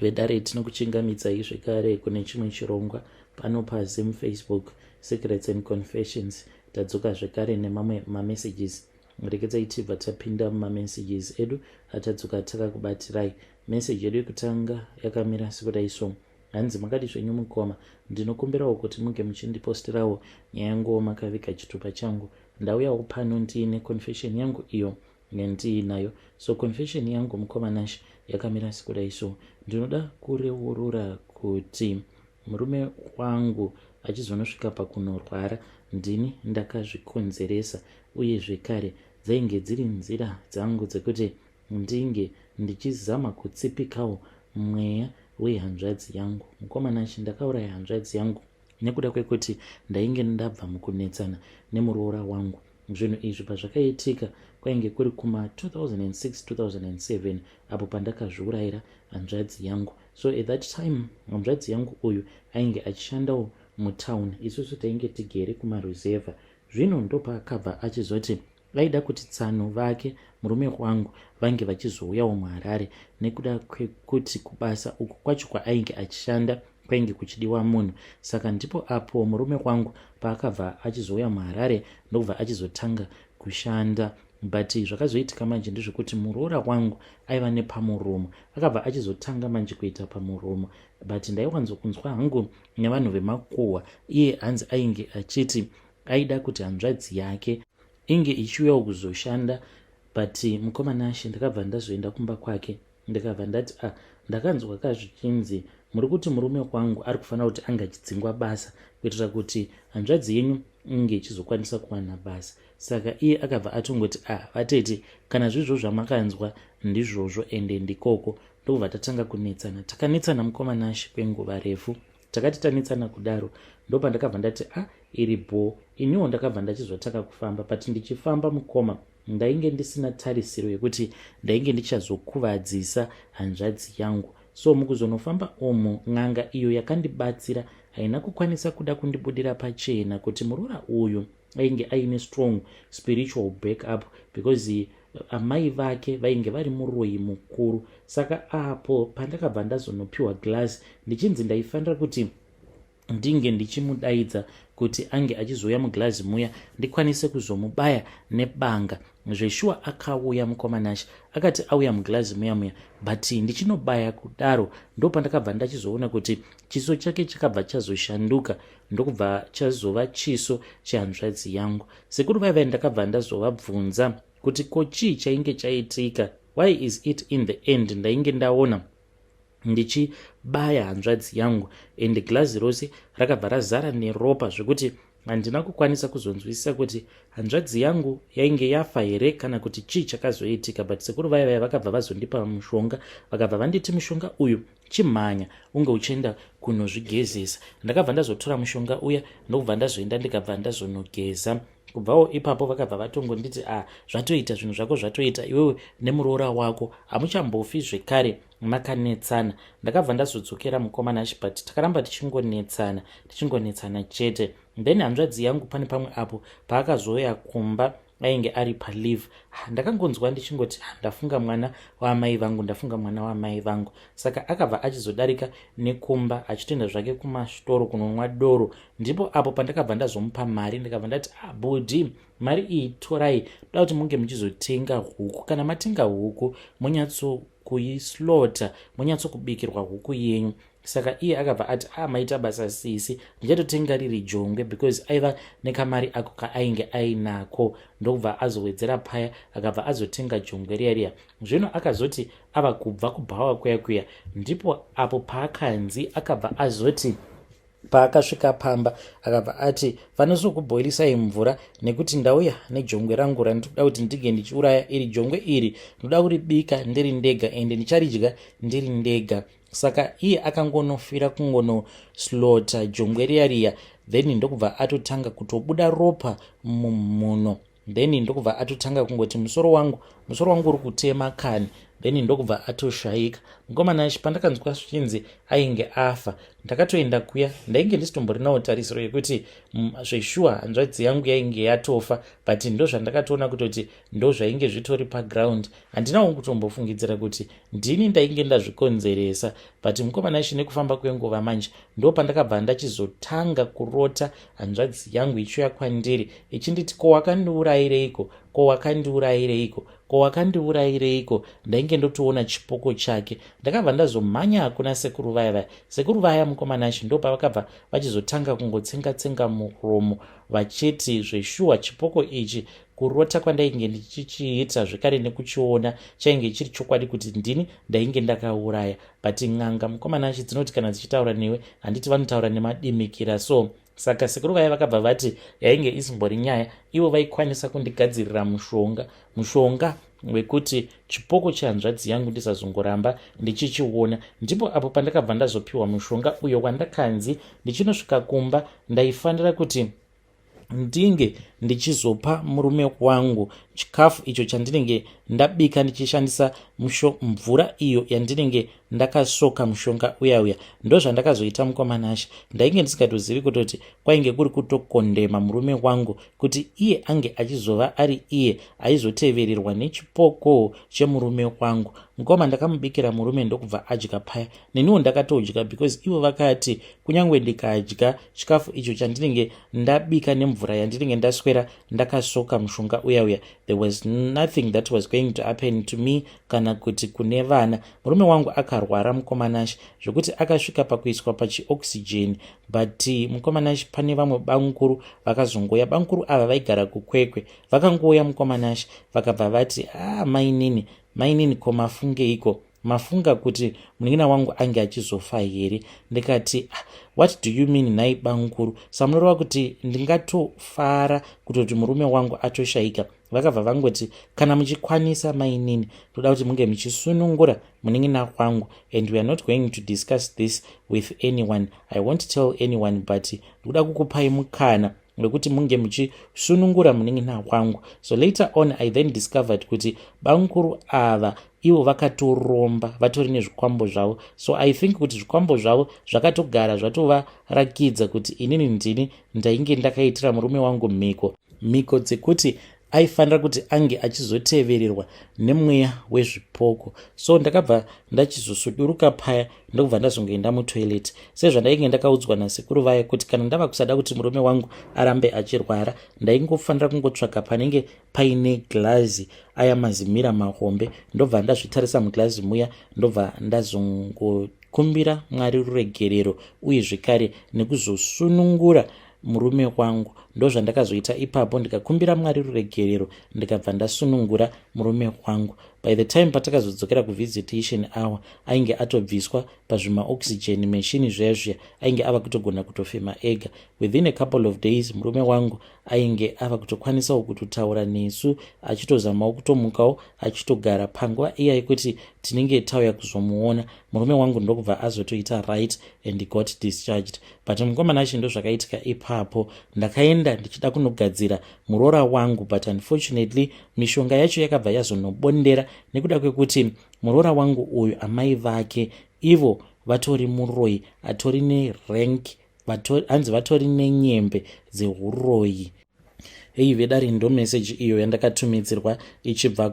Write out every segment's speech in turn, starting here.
Vedare, tinokuchingamidzai zvekare kune chimwe chirongwa pano paZim Facebook Secrets and Confessions. Tadzoka zvekare nemamwe mamessages. Regedzai tibva tapinda mumamessages edu atadzoka takakubatirai. Message yedu yekutanga yakamira sekudai so. Hanzi makadi zvenyu mukoma, ndinokumbirawo kuti muge muchindipostirawo nyaya yanguwo makaviga chitupa changu. Ndauyawo pano ndiine confession yangu iyo yandiinayo. So confession yangu mukoma Nash yakamira sekudai so. Ndinoda kureurura kuti murume wangu achizonosvika pakunorwara ndini ndakazvikonzeresa uye zvekare dzainge dziri nzira dzangu dzekuti ndinge ndichizama kutsipikawo mweya wehanzvadzi yangu. Mukoma Nash, ndakauraya hanzvadzi yangu nekuda kwekuti ndainge ndabva mukunetsana nemuroora wangu. Zvinhu izvi pazvakaitika kwainge kuri kuma 2006 2007 apo pandakazviurayira hanzvadzi yangu. So at that time hanzvadzi yangu uyu ainge achishandawo mutown, isusu tainge tigere kumaruzevha. Zvino ndopaakabva achizoti aida kuti tsano vake murume wangu vange vachizouyawo muHarare nekuda kwekuti kubasa uku kwacho kwaainge achishanda kwainge kuchidiwa munhu. Saka ndipo apo murume wangu paakabva achizouya muHarare ndokubva achizotanga kushanda. But zvakazoitika manje ndezvekuti muroora wangu aiva nepamuromo, akabva achizotanga manje kuita pamuromo. But ndaiwanzokunzwa hangu nevanhu vemakuhwa, iye hanzi ainge achiti aida kuti hanzvadzi yake inge ichiuyawo kuzoshanda. But mukoma Nashe, ndakabva ndazoenda kumba kwake, ndikabva ndati, "Ah, ndakanzwa kazvichinzi muri kuti murume wangu ari kufanira kuti ange achidzingwa basa kuitira kuti hanzvadzi yenyu inge ichizokwanisa kuwana basa." Saka iye akabva atongoti, "Ah, vatete, kana zvizvo zvamakanzwa ndizvozvo, ende ndikoko." Ndokubva tatanga kunetsana. Takanetsana, mukoma Nashe, kwenguva refu. Takati tanetsana kudaro, ndopandakabva ndati, "A ah, iri bho." Iniwo ndakabva ndachizotanga kufamba, but ndichifamba, mukoma, ndainge ndisina tarisiro yekuti ndainge ndichazokuvadzisa hanzvadzi yangu. So mukuzonofamba umu, n'anga iyo yakandibatsira haina kukwanisa kuda kundibudira pachena kuti muroora uyu ainge aine strong spiritual backup, because amai vake vainge vari muroyi mukuru. Saka apo pandakabva ndazonopiwa glass, ndichinzi ndaifanira kuti ndinge ndichimudaidza kuti ange achizouya muglazi muya ndikwanise kuzomubaya nebanga. Zveshuwa akauya, mukoma Nashe. Akati auya muglazi muya muya, but ndichinobaya kudaro, ndopandakabva ndachizoona kuti chiso chake chakabva chazoshanduka, ndokubva chazova chiso chehanzvadzi yangu. Sekuru vaiva, ndakabva ndazovabvunza kuti ko chii chainge chaitika, why is it in the end ndainge ndaona ndichibaya hanzvadzi yangu and glazi rose rakabva razara neropa, zvekuti handina kukwanisa kuzonzwisisa kuti hanzvadzi yangu yainge yafa here kana kuti chii chakazoitika. But sekuru vaya vaya vakabva vazondipa mushonga, vakabva vanditi, "Mushonga uyu chimhanya unge uchienda kunozvigezesa." Ndakabva ndazotora mushonga uya, ndokubva ndazoenda, ndikabva ndazonogeza. Kubvawo ipapo vakabva vatongonditi, "A ah, zvatoita, zvinhu zvako zvatoita, iwewe nemuroora wako hamuchambofi zvekare makanetsana." Ndakabva ndazodzokera, mukoma Nashe, but takaramba tichingonetsana, tichingonetsana chete. Then hanzvadzi yangu pane pamwe apo paakazouya kumba, ainge ari paleave. Ndakangonzwa ndichingoti, "Ndafunga mwana waamai vangu, ndafunga mwana waamai vangu." Saka akabva achizodarika nekumba achitoenda zvake kumastoro kunonwa doro. Ndipo apo pandakabva ndazomupa mari, ndikabva ndati, "Ah, bhudhi, mari iyi torai, ndoda kuti munge muchizotenga huku. Kana matenga huku, munyatso kuislaughter, munyatsokubikirwa huku yenyu." Saka iye akabva ati, "A ah, maita basa sisi, ndichatotenga riri jongwe," because aiva nekamari ako kaainge ainako. Ndokubva azowedzera paya, akabva azotenga jongwe riya riya. Zvino akazoti ava kubva kubhawa kuya kuya, ndipo apo paakanzi akabva azoti paakasvika pamba akabva ati, "Vanosokubhoilisai mvura nekuti ndauya nejongwe rangu randinoda kuti ndige ndichiuraya. Iri jongwe iri ndoda kuribika ndiri ndega, ende ndicharidya ndiri ndega." Saka iye akangonofira kungonoslaughter jongwe riya riya, then ndokubva atotanga kutobuda ropa mumuno. Then ndokubva atotanga kungoti, "Musoro wangu, musoro wangu uri kutema kani." Then ndokubva atoshayika. Mukomana achi, pandakanzwa zvichinzi ainge afa, ndakatoenda kuya. Ndainge ndisitomborinawo tarisiro yekuti zveshuwa hanzvadzi yangu yainge yatofa, but ndo zvandakatoona kutoti ndo zvainge zvitori paground. Handinawo kutombofungidzira kuti ndini ndainge ndazvikonzeresa. But mukomana achi, nekufamba kwenguva manje, ndo pandakabva ndachizotanga kurota hanzvadzi yangu ichiuya kwandiri ichinditi, "Ko wakandiurayireiko? Ko wakandiurayireiko? Ko wakandiurayireiko?" Ndainge ndotoona chipoko chake. Ndakabva ndazomhanya kuna sekuru vaya vaya. Sekuru vaya, mukomana achi, ndo pavakabva vachizotanga kungotsenga-tsenga muromo vachiti zveshuwa chipoko ichi, kurota kwandainge ndichichiita zvekare nekuchiona, chainge chiri chokwadi kuti ndini ndainge ndakauraya. But n'anga, mukomana achi, dzinoti kana dzichitaura newe, handiti vanotaura nemadimikira? So saka sekuru vaya vakabva vati yainge isimbori nyaya, ivo vaikwanisa kundigadzirira mushonga, mushonga wekuti chipoko chehanzvadzi yangu ndisazongoramba ndichichiona. Ndipo apo pandakabva ndazopiwa mushonga uyo wandakanzi ndichinosvika kumba ndaifanira kuti ndinge ndichizopa murume wangu chikafu icho chandinenge ndabika ndichishandisa mvura iyo yandinenge ndakasoka mushonga uya uya. Ndo zvandakazoita, mukomanashe. Ndainge ndisingatozivi kutoti kwainge kuri kutokondema murume wangu kuti iye ange achizova ari iye aizotevererwa nechipoko chemurume wangu. Mukoma, ndakamubikira murume, ndokubva adya paya. Neniwo ndakatodya because ivo vakati kunyange ndikadya chikafu icho chandinenge ndabika nemvura yandinenge ndaswera ndakasoka mushonga uya uya, there was nothing that was going to happen to me kana kuti kune vana. Murume wangu akarwara, mukomanashi, zvokuti akasvika pakuiswa pachioxygen. But mukomanashi, pane vamwe bamukuru vakazongoya. Bamukuru ava vaigara kuKwekwe. Vakangouya, mukomanashi, vakabva vati, "Ah, mainini, mainini, ko mafungeiko? Mafunga kuti munin'ina wangu ange achizofa here?" Ndikati, "Ah, what do you mean nhai bamukuru? Samunoreva kuti ndingatofara kutoti murume wangu atoshayika?" Vakabva vangoti, "Kana muchikwanisa, mainini, toda kuti munge muchisunungura munin'ina wangu, and we are not going to discuss this with anyone. I won't tell anyone, but ndikuda kukupai mukana wekuti munge muchisunungura munin'ina wangu." So later on I then discovered kuti bamukuru ava ivo vakatoromba, vatori nezvikwambo zvavo. So I think kuti zvikwambo zvavo zvakatogara zvatovarakidza kuti inini ndini ndainge ndakaitira murume wangu mhiko, mhiko dzekuti aifanira kuti ange achizotevererwa nemweya wezvipoko. So ndakabva ndachizosuduruka paya, ndokubva ndazongoenda mutoilet sezvandainge ndakaudzwa nasekuru vaya kuti kana ndava kusada kuti murume wangu arambe achirwara, ndaingofanira kungotsvaga panenge paine glazi, aya mazimirror mahombe, ndobva ndazvitarisa muglazi muya, ndobva ndazongokumbira Mwari ruregerero uye zvekare nekuzosunungura murume wangu. Ndo zvandakazoita ipapo. Ndikakumbira Mwari ruregerero, ndikabva ndasunungura murume wangu. By the time patakazodzokera kuvisitation hour, ainge atobviswa pazvimaoxygen machine zviya zviya, ainge ava kutogona kutofema ega. Within a couple of days murume wangu ainge ava kutokwanisawo kutotaura nesu, achitozamawo kutomukawo, achitogara. Panguva iya yekuti tinenge tauya kuzomuona, murume wangu ndokubva azotoita right and got discharged. But mukomana achi, ndo zvakaitika ipapo. Ndakaenda ndichida kunogadzira muroora wangu, but unfortunately mishonga yacho yakabva yazonobondera nekuda kwekuti muroora wangu uyu, amai vake ivo vatori muroi atori nerank, hanzi vatori nenyembe dzeuroyi. Hei vedari, ndo meseji iyo yandakatumidzirwa ichibva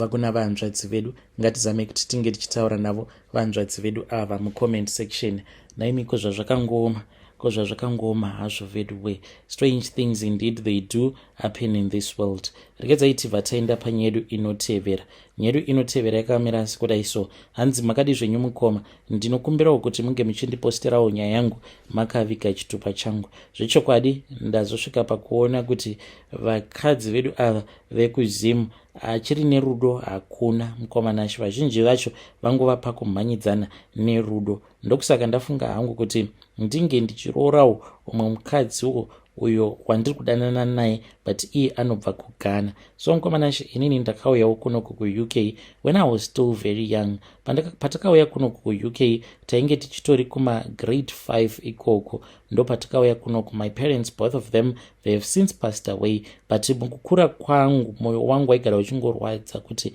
kuna vanzvadzi vedu. Ngatizame kuti tinge tichitaura navo vanzvadzi vedu ava mucomment section. Naimi, ko zvazvakangooma, ko zvazvakangooma hazvo vedu we. Strange things indeed, they do happen in this world. Regedzai tibva taenda panyedu inotevera. Nyedu inotevera yakamira sekudai so. Hanzi, "Makadi zvenyu mukoma? Ndinokumbirawo kuti munge muchindiposterawo nyaya yangu makaviga chitupa changu. Zvechokwadi ndazosvika pakuona kuti vakadzi vedu ava vekuZimu achiri nerudo hakuna, mukomanashi. Vazhinji vacho vangova pakumhanyidzana nerudo. Ndokusaka ndafunga hangu kuti ndinge ndichiroorawo umwe mukadziwo uyo wandiri kudanana naye, but iye anobva kuGhana. So mukomanashi, inini ndakauyawo kunoku kuUK when I was still very young. Patakauya kunoku kuUK tainge tichitori kumagrade 5 ikoko, ndo patakauya kunoku. My parents, both of them, they have since passed away, but mukukura kwangu mwoyo wangu waigara uchingorwadza kuti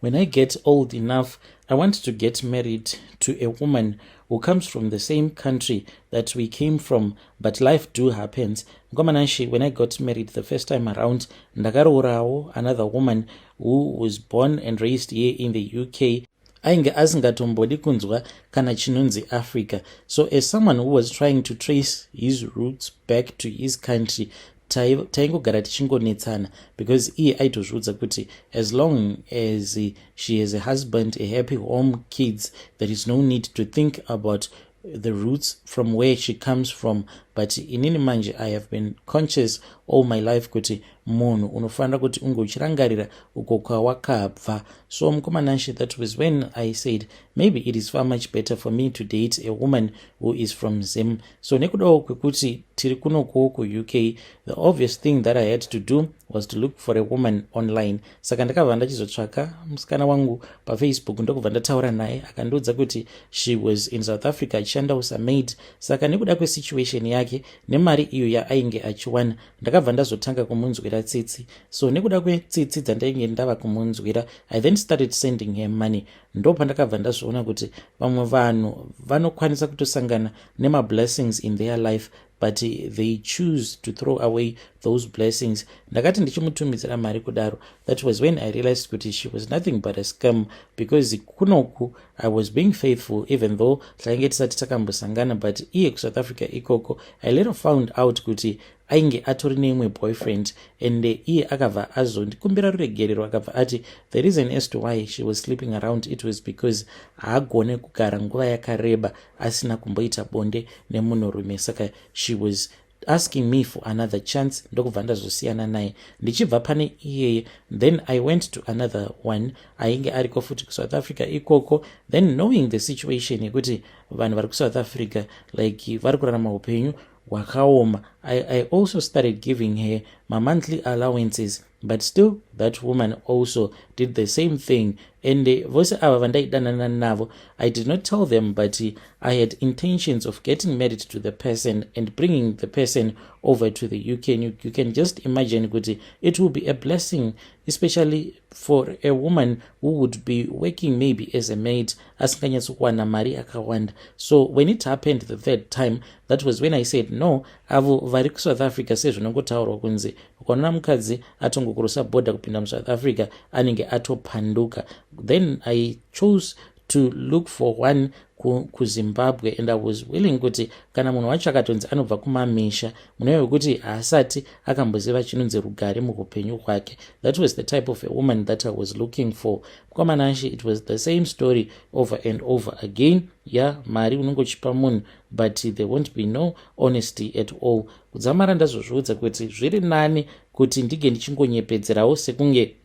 When I get old enough, I want to get married to a woman who comes from the same country that we came from, but life do happens. Mukoma Nashe, when I got married the first time around, ndakaroorawo another woman who was born and raised here in the UK. Ainge asingatombodi kunzwa kana chinonzi Africa. So as someone who was trying to trace his roots back to his country, taingogara tichingonetsana because iye aitozviudza kuti as long as she has a husband, a happy home, kids, there is no need to think about the roots from where she comes from. But inini manje, I have been conscious all my life kuti munhu unofanira kuti unge uchirangarira uko kwawakabva. So mukoma Nashe, that was when I said maybe it is far much better for me to date a woman who is from Zim. So nekudawo kwekuti tiri kunokuwo kuUK, the obvious thing that I had to do was to look for a woman online. Saka ndakabva ndachizotsvaka musikana wangu paFacebook, ndokubva ndataura naye. Akandiudza kuti she was in South Africa achishandawo samaid. Saka nekuda kwesituation yake nemari iyo yaainge achiwana, ndakabva ndazotanga kumunzwira tsitsi. So nekuda kwetsitsi dzandainge ndava kumunzwira, I then started sending her money. Ndo pandakabva ndazviona kuti vamwe vanhu vanokwanisa kutosangana nemablessings in their life, but they choose to throw away those blessings. Ndakati ndichimutumidzira mari kudaro, that was when I realized kuti she was nothing but a scam, because kunoku I was being faithful even though tainge tisati takambosangana, but iye kuSouth Africa ikoko, I later found out kuti ainge atori neimwe boyfriend. And iye akabva azondikumbira ruregerero, akabva ati the reason as to why she was sleeping around, it was because haagone kugara nguva yakareba asina kumboita bonde nemunhurume. Saka she was asking me for another chance. Ndokubva ndazosiyana naye. Ndichibva pane iyeye, then I went to another one ainge ariko futi kuSouth Africa ikoko. Then knowing the situation yekuti vanhu vari kuSouth Africa, like, vari kurarama upenyu hwakaoma, I also started giving her mamonthly allowances, but still that woman also did the same thing. And vose ava vandaidanana navo, I did not tell them, but I had intentions of getting married to the person and bringing the person over to the UK. And you can just imagine kuti it will be a blessing, especially for a woman who would be working maybe as a maid, asinganyatsokuwana mari akawanda. So when it happened the third time, that was when I said no. Avo vari kuSouth Africa, sezvinongotaurwa kunzi ukaona mukadzi atongocrossa border kupinda muSouth Africa, anenge atopanduka. Then I chose to look for one kuZimbabwe, and I was willing kuti kana munhu wacho akatonzi anobva kumamisha munove wekuti haasati akamboziva chinonzi rugare muupenyu hwake, that was the type of a woman that I was looking for. Mukoma Nashe, it was the same story over and over again. Ya, mari unongochipa munhu, but there won't be no honesty at all. Kudzamara ndazozviudza kuti zviri nani kuti ndige ndichingonyepedzerawo sekunge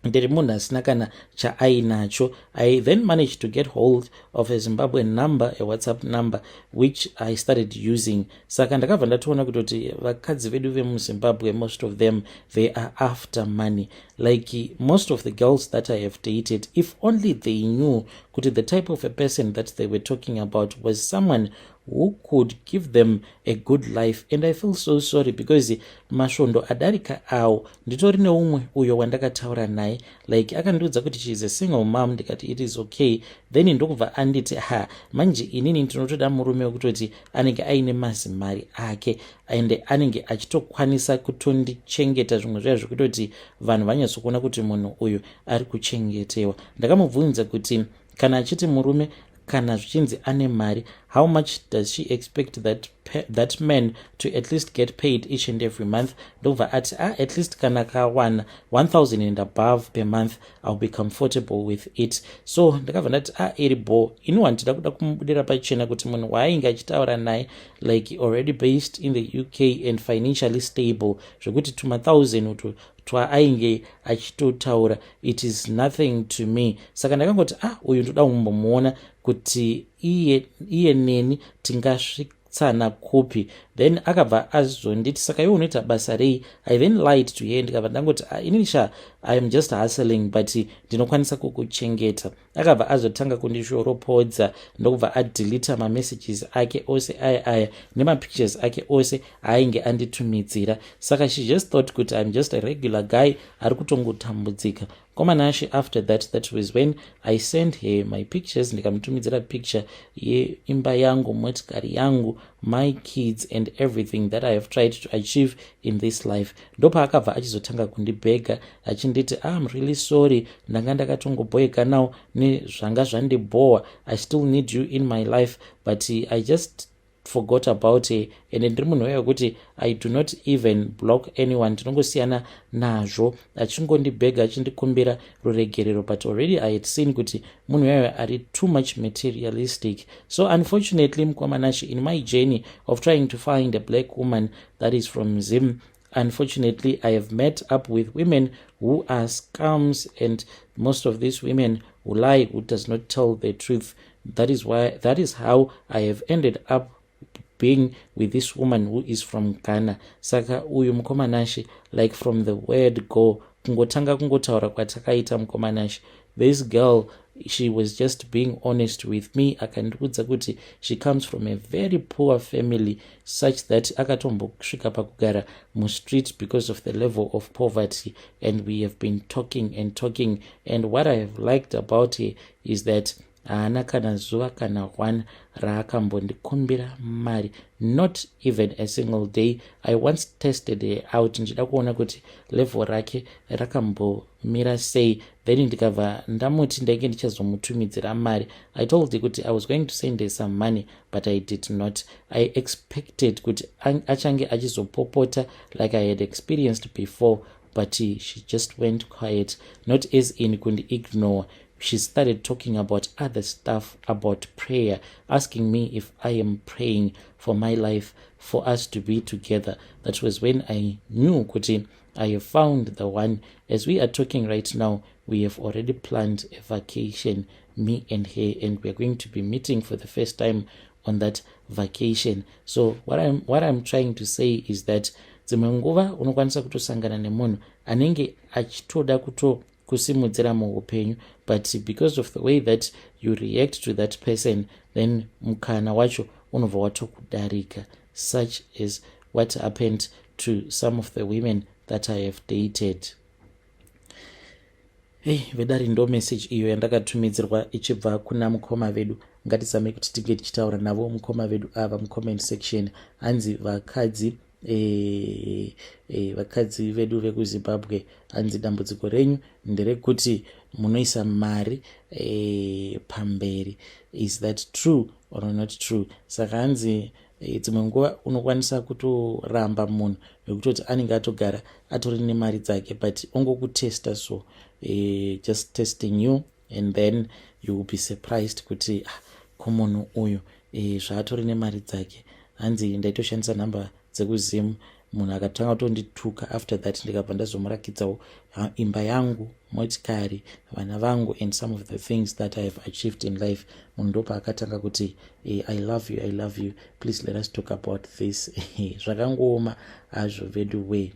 ndiri munhu asina kana chaainacho. I then managed to get hold of a Zimbabwean number, a WhatsApp number, which I started using. Saka ndakabva ndatoona kutoti vakadzi vedu vemuZimbabwe, most of them, they are after money. Like, most of the girls that I have dated, if only they knew kuti the type of a person that they were talking about was someone who could give them a good life. And I feel so sorry because masvondo adarika awo, nditori neumwe uyo wandakataura naye. Like, akandiudza kuti she is a single mom. Ndikati it is okay. Then ndokubva anditi, "Ha, manje inini ndinotoda murume wekutoti anenge aine mazimari ake and anenge achitokwanisa kutondichengeta, zvimwe zviya zvekutoti vanhu vanyatsokuona kuti munhu uyu ari kuchengetewa." Ndakamubvunza kuti kana achiti murume, kana zvichinzi ane mari, how much does she expect that man to at least get paid each and every month? Ndobva ati, "Ah, at least kana kawana 1000 and above per month, I'll be comfortable with it." So ndakabva ndati, "Ah, iri bo." Ini wandida kuda kumubudira pachena kuti munhu waainge achitaura naye, like, already based in the UK and financially stable, zvekuti tuma 1000 uto twaainge achitotaura, it is nothing to me. Saka ndakangoti, "Ah, uyu ndoda kumbomuona kuti iye neni tingasvitsana kupi." Then akabva azonditi, "Saka iwe unoita basa rei?" I then lied to her, ndikabva ndangoti, "Ah, inini sha, I am just hustling, but ndinokwanisa kukuchengeta." Akabva azotanga kundishoropodza, ndokubva adelita mamessages ake ose aya aya nemapictures ake ose aainge anditumidzira. Saka she just thought kuti I'm just a regular guy ari kutongotambudzika. Mukoma Nashe, after that, that was when I sent her my pictures. Ndikamutumidzira picture yeimba yangu, motikari yangu, my kids and everything that I have tried to achieve in this life. Ndopaakabva achizotanga kundibhega achinditi, "Am ah, really sorry, ndanga ndakatongobhoekanawo nezvanga zvandibhowa. I still need you in my life, but I just forgot about it." And ndiri munhu weye wekuti I do not even block anyone, ndinongosiyana nazvo. Achingondibhega achindikumbira ruregerero, but already I had seen kuti munhu wayo ari too much materialistic. So unfortunately, Mukoma Nashe, in my journey of trying to find a black woman that is from Zim, unfortunately I have met up with women who are scams, and most of these women who lie, who does not tell the truth. That is why, that is how I have ended up being with this woman who is from Ghana. Saka uyu, Mukoma Nashe, like from the word go, kungotanga kungotaura kwatakaita, Mukoma Nashe, this girl, she was just being honest with me. Akandiudza kuti she comes from a very poor family, such that akatombosvika pakugara mustreet because of the level of poverty. And we have been talking and talking, and what I have liked about her is that haana kana zuva kana one raakambondikumbira mari, not even a single day. I once tested her out ndichida kuona kuti level rake rakambomira sei. Then ndikabva ndamuti ndainge ndichazomutumidzira mari. I told her kuti I was going to send her some money, but I did not. I expected kuti achange achizopopota like I had experienced before, but she just went quiet. Not as in kundiignore. She started talking about other stuff, about prayer, asking me if I am praying for my life, for us to be together. That was when I knew kuti I have found the one. As we are talking right now, we have already planned a vacation, me and her, and we are going to be meeting for the first time on that vacation. So what I'm trying to say is that dzimwe nguva unokwanisa kutosangana nemunhu anenge achitoda kutokusimudzira muupenyu, but because of the way that you react to that person, then mukana wacho unobva watokudarika, such as what happened to some of the women that I have dated. Hei vedari, ndo message iyo yandakatumidzirwa ichibva kuna mukoma vedu. Ngatizame kuti tinge tichitaura navo mukoma vedu ava mucomment section. Hanzi vakadzi vedu vekuZimbabwe, hanzi dambudziko renyu nderekuti munoisa mari pamberi. Is that true or not true? Saka hanzi dzimwe nguva unokwanisa kutoramba munhu wekutoti anenge atogara atori nemari dzake, but ongokutesta. So just testing you, and then you will be surprised kuti, ah, kumunhu uyu zvaatori nemari dzake. Hanzi ndaitoshandisa nhamba dzekuZimu, munhu akatanga kutondituka. After that ndikabva ndazomurakidzawo imba yangu, motikari, vana vangu and some of the things that I have achieved in life. Munhu ndopaakatanga kuti, "I love you, I love you, please let us talk about this." Zvakangooma hazvo vedu way.